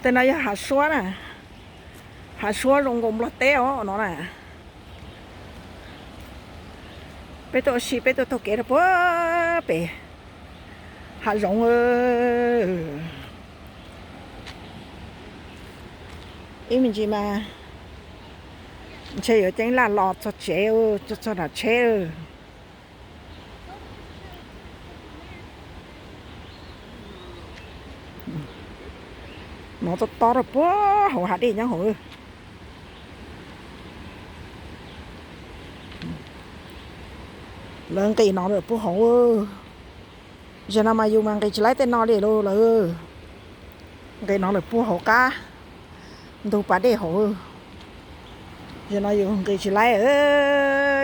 Tej no yog hav suab na, hav suab zoo nkaus Nplog teb os no na. Peb tuaj ua si peb tuaj taug kev rau puag pem hav zoov. Ib me ntsis mas ntshe yuav ceeb laj los txog tsev, txog txog nram tsheb. No tob tob rau puag hauv hav dej nyob hauv. Lawv nqis no lawm puag hauv. Zaum no mas yus mas nqis tsis laib tej no li lauj lawm. Nqis no lawm puag hauv qab ntug pas dej hauv. Zaum no yus nqis tsis laib,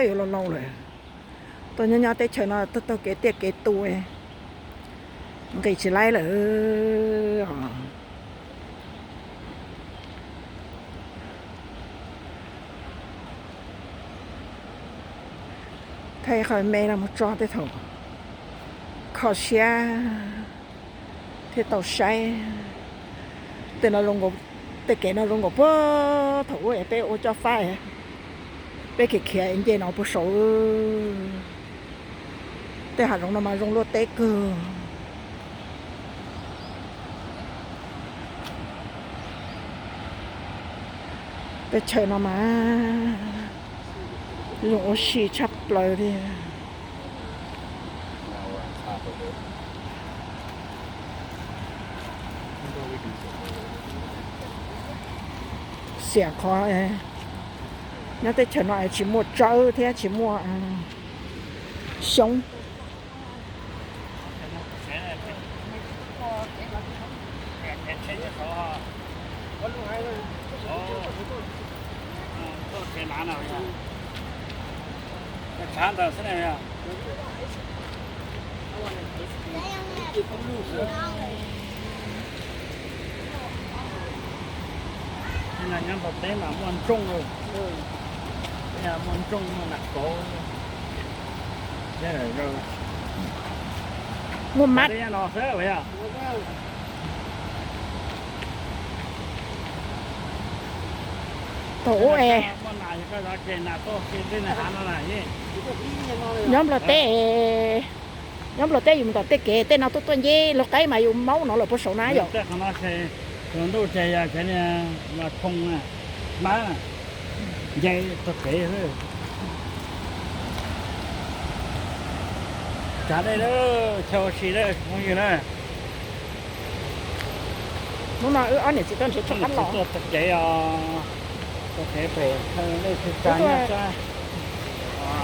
yuav laus laus lawm. Tuaj nyob nyob teb chaws no taug taug kev tiaj kev tus, nqis tsis laib lawm. Thaij qhov me no mus tso tej thaum kho siab thiaj tau saib. Tej no zoo nkaus, tej kev no zoo nkaus puag thaum ub es peb ua coj fab, peb khiav khiav nce no puag saud. Tej hav zoov no mas zoo luaj teb kawg. Teb chaws no mas zoo ua si tshaj plaws li. Xiam qhov nyob teb chaws no es tsis muaj tsawb thiab tsis muaj xyoob. Nyob Nplog teb mas muaj ntsooj, muaj ntsooj muaj nas kauv. Muaj mab no xwb. Thaum ub es nyob Nplog teb, nyob Nplog teb yus mus tom tej kev tej no tuaj tuaj nceb laug qaib mas yus maub no lawm puag saud na yom. Ntuj ces yog kev no, khoo na, mab na, nce tog kev. Tsav dej lawm, chaw ua si lawm phooj ywg na. Hnub no wb ob niam txiv tuaj nrhiav tshuaj qab los. Tuaj tog kev os, tog kev pem chaw dej chaw tsav.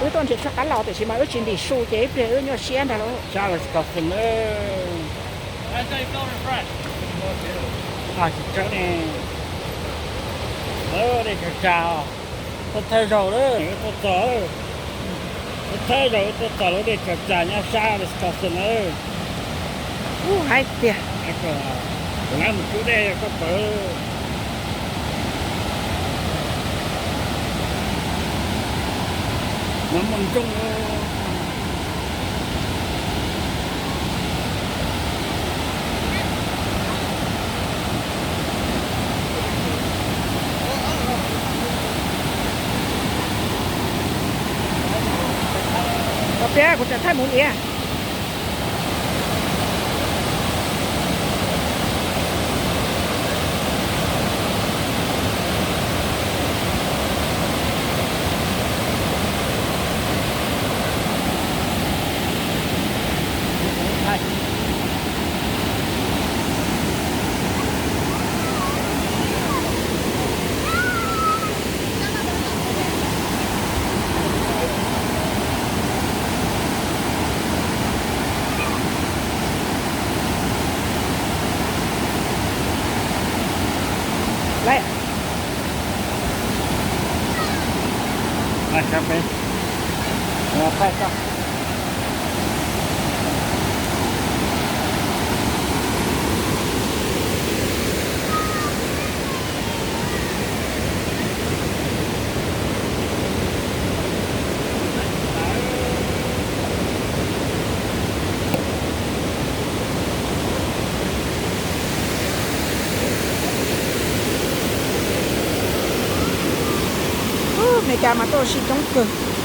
Wb tuaj nrhiav tshuaj qab los tiam sis mas wb tsis ntim su ces ib pliag wb nyuaj siab ntag lauj. Sab Wisconsin lawm. Tsis tsawg ne. Dej tsav tsav os. Tuaj thawj zaug lawm wb tuaj txog, tuaj thawj zaug wb tuaj txog lub dej tsav tsav nyob sab Wisconsin lawm. Ub, haib tiag. Kuv lab mus cub dej koj pawg. No muaj ntsooj. Koj piav kuv tseem thaij mus iab. Lawm. Thaij peb, thaij koj. Amelikas mas tuaj ua si coob kawg.